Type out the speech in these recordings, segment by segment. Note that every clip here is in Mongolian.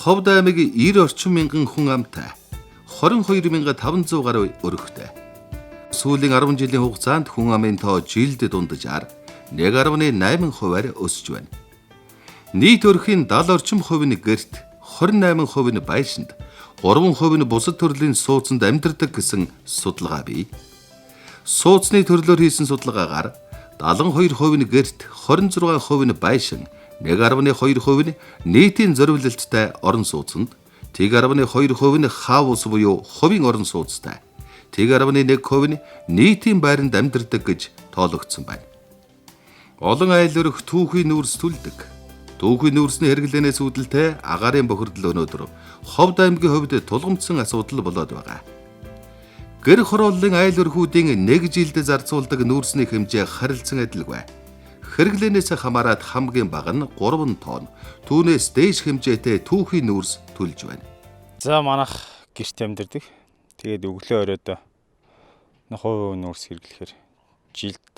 Ховд аймаг 90 орчим мянган хүн амтай 22,500 гаруй өрхтэй. Сүүлийн 10 жилийн хугацаанд хүн амын тоо жилд дунджаар 1.8 хувиар өсөж байна. Нийт өрхийн 70 орчим хувь нь гэрт, 28% нь байшинд, 3% нь бусад төрлийн сууцанд амьдардаг гэсэн судалгаа бий. Сууцны төрлөөр хийсэн судалгаагаар 72% нь гэрт, 26% нь байшин, 1.2% нь нийтийн зориулалттай орон сууцнд, 1.2% нь хаус буюу хувийн орон сууцтай, 1.1% нь нийтийн байранд амьдардаг гэж тоологдсон байна. Олон айл өрх түүхий нүүрс түлдэг. Түүхий нүүрсний хэрэглээнээс үүдэлтэй агаарын бохирдол өнөөдөр Ховд аймгийн хувьд тулгамдсан асуудал болоод байгаа. Гэр хорооллын айл өрхүүдийн нэг жилд зарцуулдаг нүүрсний хэмжээ харилцан адилгүй. Хэрэглээнээс хамаарат хамгийн бага нь 3 тонн. Түүнээс дээш хэмжээтэй түүхий нүүрс төлж байна. За, манайх гэрт амьдардаг. Тэгээд өглөө оройд хувь нүүрс хэрэглэхээр жилд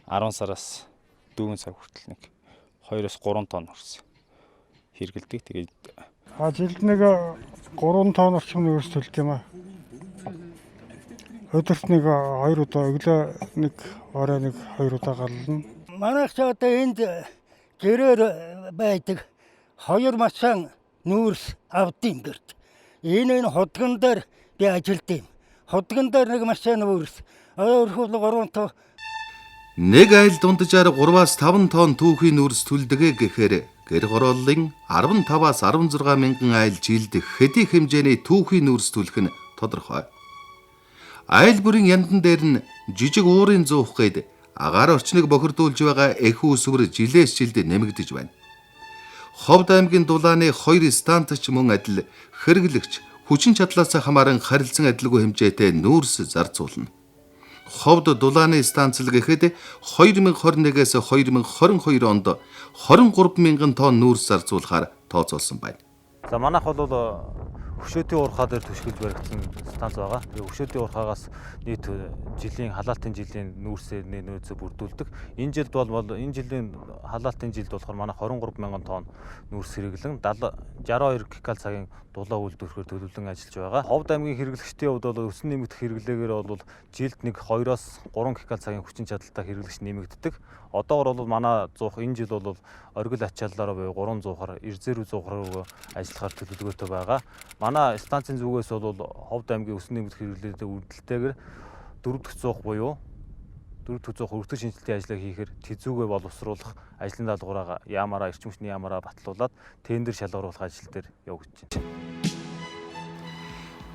10 сараас 4 сар хүртэл нэг 2-3 тонн нүүрс хэрэглэдэг. Тэгээд Жилд нэг 3 тонн орчим нүүрс төлдөг юм аа. Өдөрт нэг 2 удаа, өглөө нэг, орой нэг 2 удаа галлана. Манайх ч одоо энд гэрээр байдаг хоёр масаан нүүрс авдийн гэрт. Энэ худган дээр би ажилд юм. Худган дээр нэг масаан нүүрс. Өөрхөл 3 тонн. Нэг айл дунджаар 3-аас 5 тонн түүхий нүүрс төлдөг гэхээр гэр хорооллын 15-аас 16 мянган айл жилд хэдий хэмжээний түүхий нүүрс төлөх нь тодорхой. Айл бүрийн яндан дээр нь жижиг уурын зуух гээд агаар орчныг бохирдуулж байгаа эх үүсвэр жилээс жилд нэмэгдэж байна. Ховд аймгийн дулааны хоёр станц ч мөн адил хэрэглэгч хүчин чадлаас хамааран харилцан адилгүй хэмжээтэй нүүрс зарцуулна. Ховд дулааны станц л гэхэд 2021-ээс 2022 онд 23 мянган тонн нүүрс зарцуулахаар тооцоолсон байна. За, манайх бол Хөшөөдийн уурхай дээр түшгэлж баригдсан станц байгаа. Тэгээ Хөшөөдийн уурхаагаас нийт жилийн халаалтын жилийн нүүрсээ нөөцөө бүрдүүлдэг. Энэ жилийн халаалтын жилд болохоор манай 23 мянган тонн нүүрс хэрэглэн 70 62 гигакал цагийн дулаа үйлдвэрлэхээр төлөвлөн ажиллаж байгаа. Ховд аймгийн хэрэглэгчдийн хувьд бол өсөн нэмэгдэх хэрэглээгээр бол жилд нэг 2-оос 3 гигакал цагийн хүчин чадалтай хэрэглэгч нэмэгддэг. Одоогор бол манай зуух энэ жил бол оргил ачааллаараа буюу 3 зуухаар Эрзээ рүү зуухаар ажиллахаар төлөвлөгөөтэй байгаа. Манай станцын зүгээс бол Ховд аймгийн өсөн нэмэгдэх хэрэглээтэй үүдэлтэйгээр 4 дахь зуух буюу 4 дахь зуух өртөг шинжилтийн ажлыг хийхээр тэзүүгээ боловсруулах ажлын даалгавраа яамаараа, эрчим хүчний яамаараа батлуулаад тендер шалгаруулах ажил дээр явагдаж байна.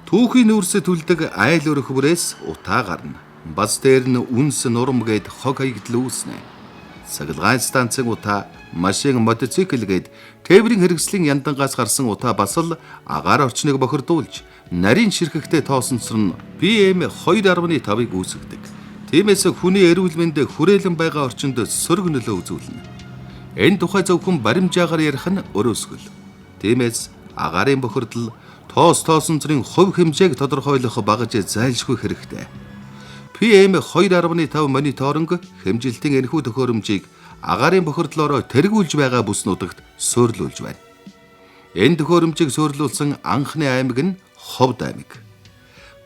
Түүхий нүүрсээ түлдэг айл өрх бүрээс утаа гарна. Баз дээр нь үнс нурам гээд хог хаягдал үүснэ. Цахилгаан станцын утаа, машин, мотоцикл гээд тээврийн хэрэгслийн яндангаас гарсан утаа бас л агаар орчныг бохирдуулж, нарийн ширхэгтэй тоосонцор нь PM 2.5-ыг үүсгэдэг. Тиймээс хүний эрүүл мэнд хүрээлэн байгаа орчинд сөрөг нөлөө үзүүлнэ. Энэ тухай зөвхөн баримжаагаар ярих нь өрөөсгөл. Тиймээс агаарын бохирдол, тоос тоосонцрын хувь хэмжээг тодорхойлох багаж зайлшгүй хэрэгтэй. PM 2.5 мониторинг хэмжилтийн энэхүү төхөөрөмжийг агаарын бохирдлоороо тэргүүлж байгаа бүс нутагт суурилуулж байна. Энэ төхөөрөмжийг суурилуулсан анхны аймаг нь Ховд аймаг.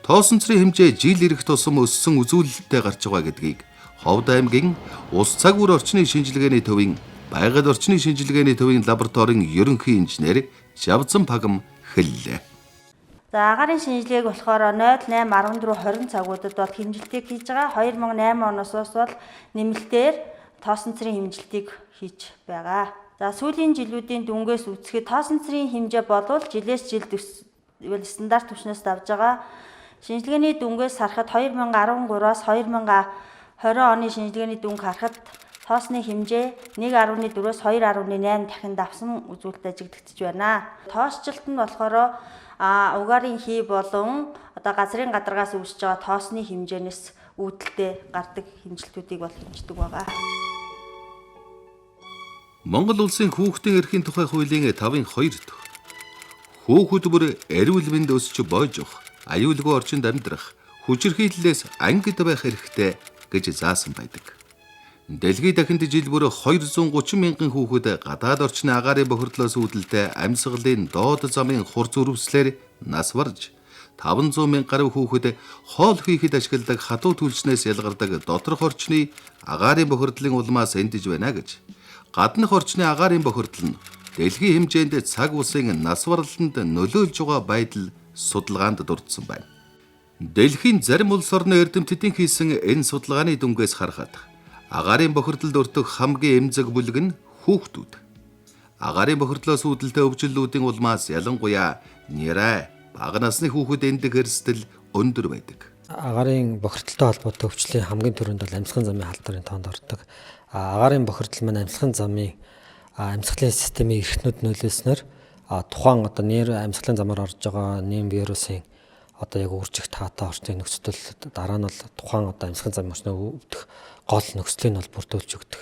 Тоосонцрын хэмжээ жил ирэх тусам өссөн үзүүлэлттэй гарч байгаа гэдгийг Ховд аймгийн ус цагуур орчны шинжилгээний төвийн байгаль орчны шинжилгээний төвийн лабораторийн ерөнхий инженер Жавзан Пагам хэллээ. За, агаарын шинжилгээг болохоор 0, 8, 14, 20 цагуудад бол хэмжилтийг хийж байгаа. 2008 оноос бол нэмэлтээр тоосонцрын хэмжилтийг хийж байгаа. За, сүүлийн жилүүдийн дүнгээс үзэхэд тоосонцрын хэмжээ болвол жилээс жилд өсвөл стандарт түвшнээс давж байгаа. Шинжилгээний дүнгээс харахад 2013-аас 2020 оны шинжилгээний дүнг харахад тоосны хэмжээ 1.4-өөс 2.8 дахин давсан үзүүлэлт ажиглагдаж байна. Тоосчлолт нь болохоор угаарын хий болон одоо газрын гадаргаас үүсэж байгаа тоосны хэмжээнээс үүдэлтэй гардаг хэмжилтүүдийг бол хэмждэг байгаа. Монгол улсын хүүхдийн эрхийн тухай хуулийн 5-ын 2 дэх. Хүүхэд бүр эрүүл мэнд өсч боожих, аюулгүй орчинд амьдрах, хүчирхийллээс ангид байх эрхтэй гэж заасан байдаг. Дэлхий дахинд жил бүр 230 мянган хүүхэд гадаад орчны агаарын бохирдлоос үүдэлтэй амьсгалын доод замын хурц өрөвслөөр нас барж 500 мянга гаруй хүүхэд хоол хийхэд ашигладаг хатуу түлшнээс ялгардаг доторх орчны агаарын бохирдлын улмаас эндэж байна гэж. Гаднах орчны агаарын бохирдол нь дэлхийн хэмжээнд цаг усын нас барлаланд нөлөөлж байгаа байдал судалгаанд дурдсан байна. Дэлхийн зарим улс орны эрдэмтдийн хийсэн энэ судалгааны дүнгээс харахад агаарын бохирдолд өртөх хамгийн эмзэг бүлэг нь хүүхдүүд. Агаарын бохирдлоос үүдэлтэй өвчлөлүүдийн улмаас ялангуяа нэрэ бага насны хүүхэд эндэх эрсдэл өндөр байдаг. Агаарын бохирдолтой холбоотой өвчлөлийн хамгийн түрүүнд бол амьсгалын замын халдварын тоонд ордог. Агаарын бохирдол маань амьсгалын замын амьсгалын системийн эрхтнүүд нөлөөлснөөр тухайн одоо нэр амьсгалын замаар орж байгаа нэм вирусын одоо яг үржих таатай орчны нөхцөл дараа нь бол тухайн одоо амьсгалын замын орчныг өвдөх гол нөхцөлийг нь бол бүрдүүлж өгдөг.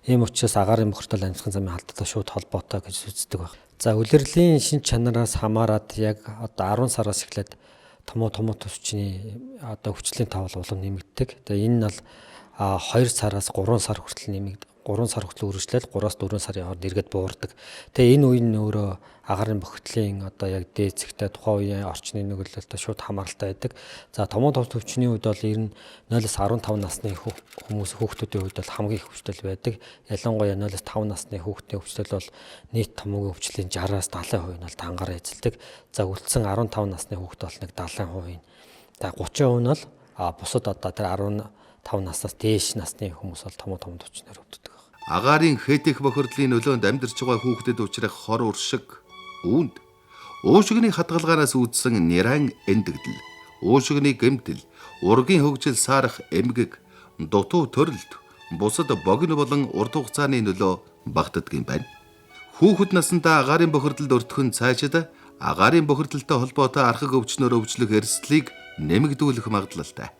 Ийм учраас агаарын бохирдол амьсгалын замын халдвартай шууд холбоотой гэж үздэг байна. За улирлын шин чанараас хамаарат яг одоо 10 сараас эхлээд томуу төвчний одоо өвчлөлийн тоо бол улам нэмэгддэг. Тэгээ энэ нь бол 2 сараас 3 сар хүртэл нэмэгддэг. 3 сар хүртэл үргэлжлээд 3-4 сарын хооронд эргээд буурдаг. Тэгээ энэ үе нь өөрөө агаарын бохирдлын одоо яг дээд зэгтээ тухайн үеийн орчны нөлөөлөлтөд шууд хамааралтай байдаг. За томуу төвчний үед бол ер нь 0-15 насны хүмүүс хүүхдүүдийн хувьд бол хамгийн их өвчлөл байдаг. Ялангуяа 0-5 насны хүүхдийн өвчлөл бол нийт томуугийн өвчлөлийн 60-аас 70% нь бол дангаараа эзэлдэг. За үлдсэн 15 насны хүүхд бол нэг 70%. За 30% нь бол бусад одоо тэр 15 наснаас дээш насны хүмүүс бол томуу төвчнөр өвддөг. Агаарын хэтэх бохирдлын нөлөөнд амьдарч байгаа хүүхдэд учрах хор уршиг, үүнд уушигны хадгалгаараас үүдсэн нэран эндэгдэл, уушигны гэмтэл, ургийн хөгжил саарах эмгэг, дутуу төрөлт, бусад богино болон урт хугацааны нөлөө багтдаг юм байна. Хүүхэд насндаа агаарын бохирдолд өртөх нь цаашид агаарын бохирдолтой холбоотой архаг өвчнөөр өвчлөх эрсдлийг нэмэгдүүлэх магадлалтай.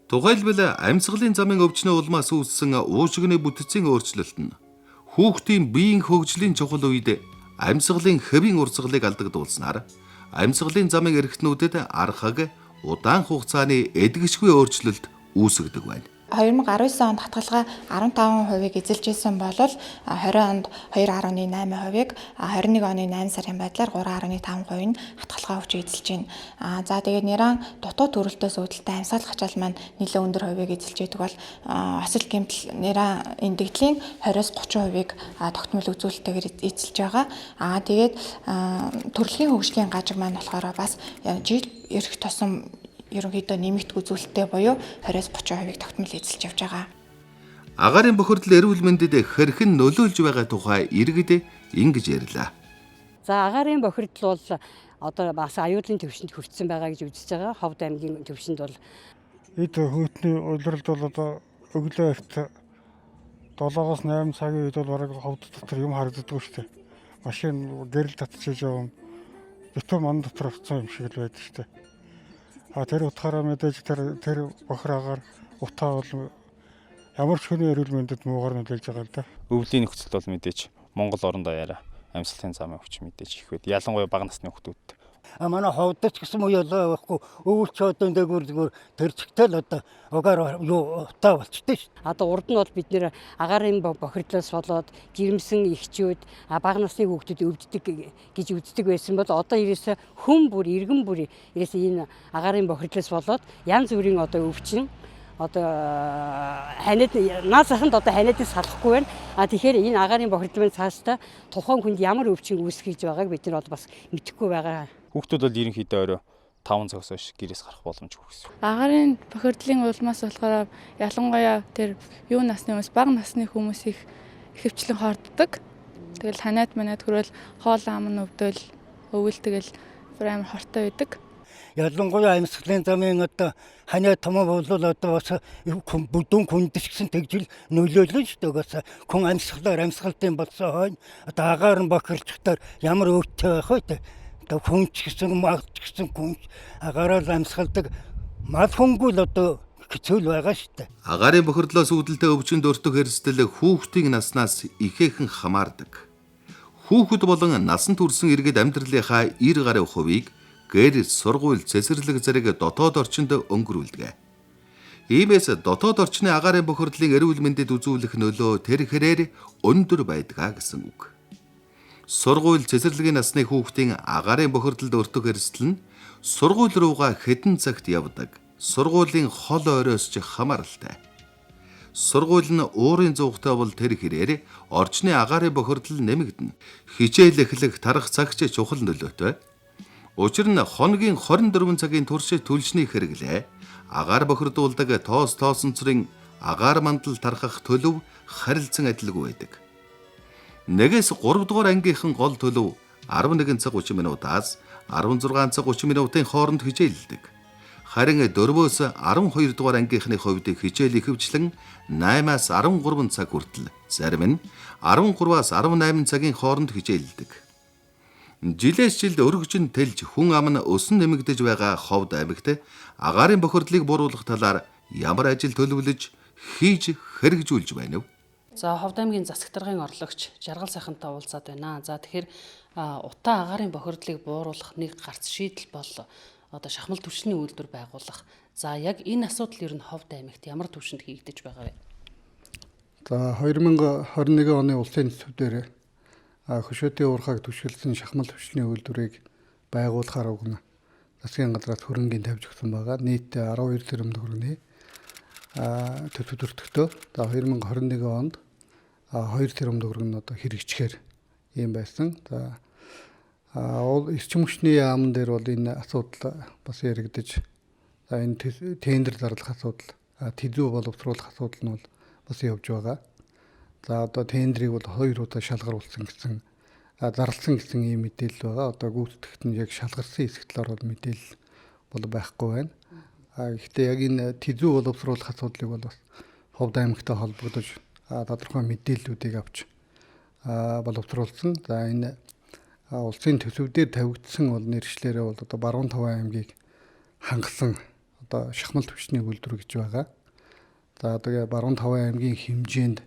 Тухайлбал амьсгалын замын өвчнөө улмаас үүссэн уушигны бүтцийн өөрчлөлт нь хүүхдийн биеийн хөгжлийн чухал үед амьсгалын хэвийн урсгалыг алдагдуулснаар амьсгалын замын эрхтнүүдэд архаг удаан хугацааны эдгэшгүй өөрчлөлт үүсгэдэг байна. 2019 онд хатгалгаа 15%-ийг эзэлж исэн бол 20 онд 2.8%-ийг, 21 оны 8 сарын байдлаар 3.5% нь хатгалгаа өвч эзэлж байна. За тэгээд нэран дутуу төрөлтөөс үүдэлтэй амьсгал ачаал маань нэлээд өндөр хувийг эзэлж байдаг бол осол гэмтэл нэран эндэгдлийн 20-30%-ийг тогтмол үзүүлэлттэйгээр эзэлж байгаа. Тэгээд төрөлхийн хөгжлийн гажиг маань болохоор бас жил ирэх тусам ерөнхийдөө нэмэгдэх үзүүлэлттэй буюу 20-30%-ийг тогтмол эзэлж явж байгаа. Агаарын бохирдол эрүүл мэндэд хэрхэн нөлөөлж байгаа тухай иргэд ингэж ярьлаа. За агаарын бохирдол бол одоо бас аюулын төвшөнд хүрсэн байгаа гэж үзэж байгаа. Ховд аймгийн төвшөнд бол эд хүүтний улиралд бол одоо өглөө эрт 7-оос 8 цагийн үед бол бараг ховд дотор юм харагддаггүй шүү дээ. Машин гэрэл татчихж явна. Битүү ман дотор очсон юм шиг л байдаг шүү дээ. Тэр утгаараа мэдээж тэр бохир агаар утаа бол ямар ч хүний эрүүл мэндэд муугар нөлөөлж байгаа л да. Өвлийн нөхцөлд бол мэдээж Монгол орон даяараа амьсгалын замын өвч мэдээж их байд. Ялангуяа бага насны хүүхдүүд. Манай ховдоч гэсэн үе болоо байхгүй өвөлч одон дээгүүр зүгээр тэр чигтэл одоо угаар юу утаа болчтой шүү. Одоо урд нь бол бид нэр агаарын бохирдлоос болоод жирэмсэн эхчүүд бага насны хүүхдүүд өвддөг гэж үздэг байсан бол одоо ерөөсөө хүн бүр иргэн бүр ерөөсөө энэ агаарын бохирдлоос болоод янз бүрийн одоо өвчин одоо ханиад наад заханд одоо ханиадыг салахгүй байна. Тэгэхээр энэ агаарын бохирдол маань цаашдаа тухайн хүнд ямар өвчин үүсгэж байгааг бид нар бол бас мэдэхгүй байгаа. Хүүхдүүд бол ерөнхийдөө орой 5 цагаас хойш гэрээс гарах боломжгүй гэсэн. Агаарын бохирдлын улмаас болохоор ялангуяа тэр юу насны хүмүүс, бага насны хүмүүс их ихэвчлэн хорддог. Тэгэл ханиад манад хүрвэл хоол ам нь өвдөл, өвөл тэгэл бүр амар хортой байдаг. Ялангуяа амьсгалын замын одоо ханиа томоо бол одоо бас бүдүүн хүндэрчсэн тэгжил нөлөөлнө шүү дээ. Угаасаа хүн амьсгалаар амьсгалтын болсон хойно одоо агаар нь бохирчдаар ямар өвчтэй байх вэ? Одоо хүн ч гэсэн мал ч гэсэн хүн агаараар амьсгалдаг мал хүнгүй л одоо хэцүү л байгаа шүү дээ. Агаарын бохирдлоос үүдэлтэй өвчнөд өртөх эрсдэл хүүхдийн наснаас ихээхэн хамаардаг. Хүүхэд болон насан турсан иргэд амьдралынхаа 90 гаруй хувийг гэр, сургууль, цэцэрлэг зэрэг дотоод орчинд өнгөрүүлдэг. Иймээс дотоод орчны агаарын бохирдлын эрүүл мэндэд үзүүлэх нөлөө тэр хэрээр өндөр байдаг гэсэн үг. Сургууль цэцэрлэгийн насны хүүхдийн агаарын бохирдолд өртөх эрсдэл нь сургууль руугаа хэдэн цагт явдаг, сургуулийн хол ойроос ч хамааралтай. Сургууль нь уурын зуухтай бол тэр хэрээр орчны агаарын бохирдол нэмэгдэнэ. Хичээл эхлэх тарах цаг ч чухал нөлөөтэй. Учир нь хоногийн 24 цагийн турш түлшний хэрэглээ агаар бохирдуулдаг тоос тоосонцрын агаар мандал тархах төлөв харилцан адилгүй байдаг. 1-ээс 3 дугаар ангийнхан гол төлөв 11 цаг 30 минутаас 16 цаг 30 минутын хооронд хичээллэдэг. Харин 4-өөс 12 дугаар ангийнхны хувьд хичээл ихэвчлэн 8-аас 13 цаг хүртэл, зарим нь 13-аас 18 цагийн хооронд хичээллэдэг. Жилээс жилд өргөжин тэлж хүн ам нь өсөн нэмэгдэж байгаа Ховд аймагт агаарын бохирдлыг бууруулах талаар ямар ажил төлөвлөж хийж хэрэгжүүлж байна вэ? За, Ховд аймгийн засаг даргын орлогч Жаргал сайхантай уулзаад байна. За, тэгэхээр утаа агаарын бохирдлыг бууруулах нэг гарц шийдэл бол одоо шахмал түвшний үйлдвэр байгуулах. За, яг энэ асуудал ер нь Ховд аймагт ямар түвшинд хийгдэж байгаа вэ? За, 2021 оны улсын төсөв дээр хөшөөтийн уурхайг түшгэлсэн шахмал түвшний үйлдвэрийг байгуулахаар уг нь засгийн газраас хөрөнгийн тавьж өгсөн байгаа. Нийт 12 тэрбум төгрөгийн төсөв төртөгтөө. За, 2021 онд 2 тэрбум төгрөг нь одоо хэрэгжихээр юм байсан. За, эрчим хүчний яамн дээр бол энэ асуудал бас яригдаж, за энэ тендер зарлах асуудал, тэзүү боловсруулах асуудал нь бол бас явж байгаа. За, одоо тендрийг бол 2 удаа шалгаруулсан гэсэн, зарласан гэсэн ийм мэдээлэл байгаа. Одоо гүйцэтгэгт нь яг шалгарсан хэсэг талаар бол мэдээлэл бол байхгүй байна. Гэхдээ яг энэ тэзүү боловсруулах асуудлыг бол бас Ховд аймагтай холбогдож тодорхой мэдээллүүдийг авч боловсруулсан. За, энэ улсын төсөв дээр тавигдсан бол нэршлэрээ бол одоо баруун таван аймгийг хангасан одоо шахмал түвшний үйлдвэр гэж байгаа. За, одоо баруун таван аймгийн хэмжээнд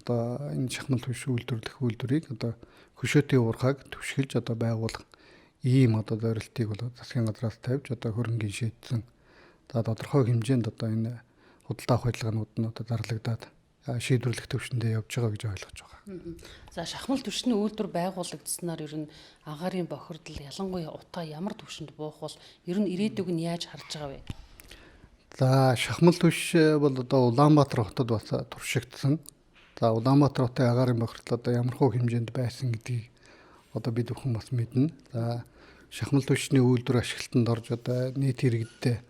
одоо энэ шахмал түвш үйлдвэрлэх үйлдвэрийг одоо хөшөөтийн уурхайг түвшгэлж одоо байгуулах ийм одоо зорилтыг бол засгийн газраас тавьж одоо хөрөнгийн шийдсэн. За, тодорхой хэмжээнд одоо энэ худалдаа авах ажиллагаанууд нь одоо зарлагдаад шийдвэрлэх төвшөндөө явж байгаа гэж ойлгож байгаа. За, шахмал түвшний үйлдвэр байгуулагдсанаар ер нь агаарын бохирдол, ялангуяа утаа ямар түвшинд буух бол ер нь ирээдүг нь яаж харж байгаа вэ? За, шахмал түвш бол одоо Улаанбаатар хотод бас туршигдсан. За, Улаанбаатар хотын агаарын бохирдол одоо ямар хуу хэмжээнд байсан гэдгийг одоо бид бүхэн бас мэднэ. За, шахмал түвшний үйлдвэр ашиглалтанд орж одоо нийт иргэдтэй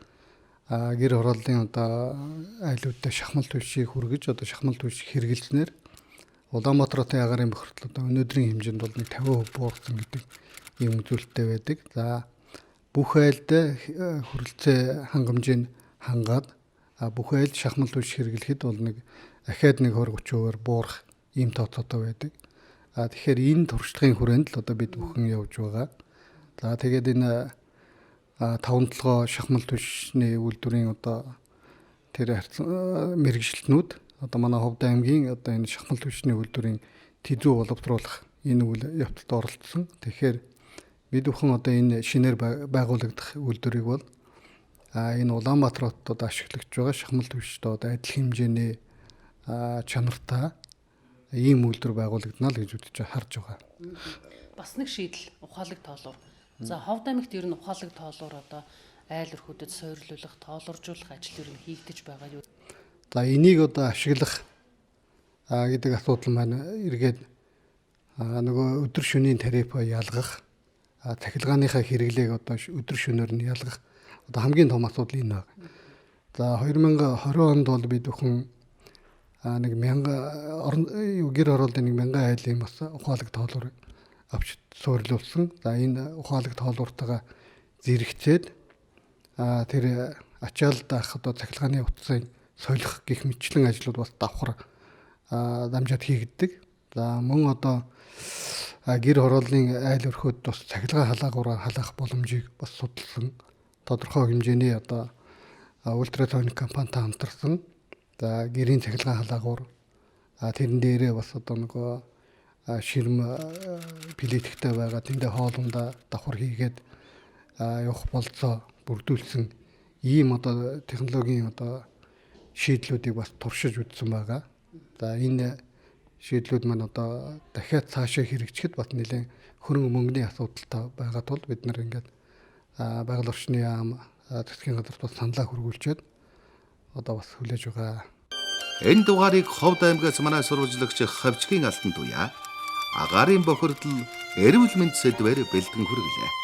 гэр хорооллын одоо айлуудтай шахмал түвшийг хүргэж одоо шахмал түвш хэрэгэлснээр Улаанбаатар хотын агаарын бохирдол одоо өнөөдрийн хэмжээнд бол нэг 50% буурсан гэдэг ийм үзүүлэлттэй байдаг. За, бүх айлд хүрэлцээ хангамжийг хангаад бүх айлд шахмал түвш хэрэглэхэд бол нэг ахаад нэг 20 30%-аар буурах ийм тооцоотой байдаг. Тэгэхээр энэ туршлагын хүрээнд л одоо бид бүхэн явж байгаа. За, тэгээд энэ таван толгой шахмал түвшний үйлдвэрийн одоо тэр мэргэжилтнүүд одоо манай Ховд аймгийн одоо энэ шахмал түвшний үйлдвэрийн тэзүү боловсруулах энэ үйл явцад оролцсон. Тэгэхээр бид бүхэн одоо энэ шинээр байгуулагдах үйлдвэрийг бол энэ Улаанбаатар хотод одоо ашиглагдж байгаа шахмал түвштэй одоо адил хэмжээний чанартай ийм үйлдвэр байгуулагдана л гэж үзэж харж байгаа. Бас нэг шийдэл ухаалаг тоолуур. За, Ховд аймагт ер нь ухаалаг тоолуур одоо айл өрхүүдэд суурлуулах, тоолоржуулах ажил ер нь хийгдэж байгаа юу? За, энийг одоо ашиглах гэдэг асуудал маань эргээд нөгөө өдөр шөнийн тарифаа ялгах, цахилгааныхаа хэрэглээг одоо өдөр шөнөөр нь ялгах одоо хамгийн том асуудал энэ байна. За, 2020 онд бол бид бүхэн нэг 1000 гэр хорооллын нэг 1000 айлын бас ухаалаг тоолуур авч суурилуулсан. За, энэ ухаалаг тоолууртайгаа зэрэгцээд тэр ачаал даах одоо цахилгааны утсыг солих гэх мэтчлэн ажлууд бас давхар дамжаад хийгддэг. За, мөн одоо гэр хорооллын айл өрхөд бас цахилгаан халаагаараа халаах боломжийг бас судалсан. Тодорхой хэмжээний одоо ультрасоник компанитай хамтарсан. За, гэрийн цахилгаан халаагуур тэрэн дээрээ бас одоо нөгөө ширм плитктэй байгаа тэндээ хоолундаа давхар хийгээд явах болцоо бүрдүүлсэн ийм одоо технологийн одоо шийдлүүдийг бас туршиж үзсэн байгаа. За энэ шийдлүүд маань одоо дахиад цаашаа хэрэгжихэд бас нэлээд хөрөнгө мөнгөний асуудалтай байгаа тул бид нар ингээд байгаль орчны яам, засгийн газарт бас саналаа хөргүүлчихэд одоо бас хүлээж байгаа. Энэ дугаарыг Ховд аймгаас манай сурвалжлагч Хавчгийн Алтан туяа агаарын бохирдол эрүүл мэнд сэдвээр бэлтгэн хүргэлээ.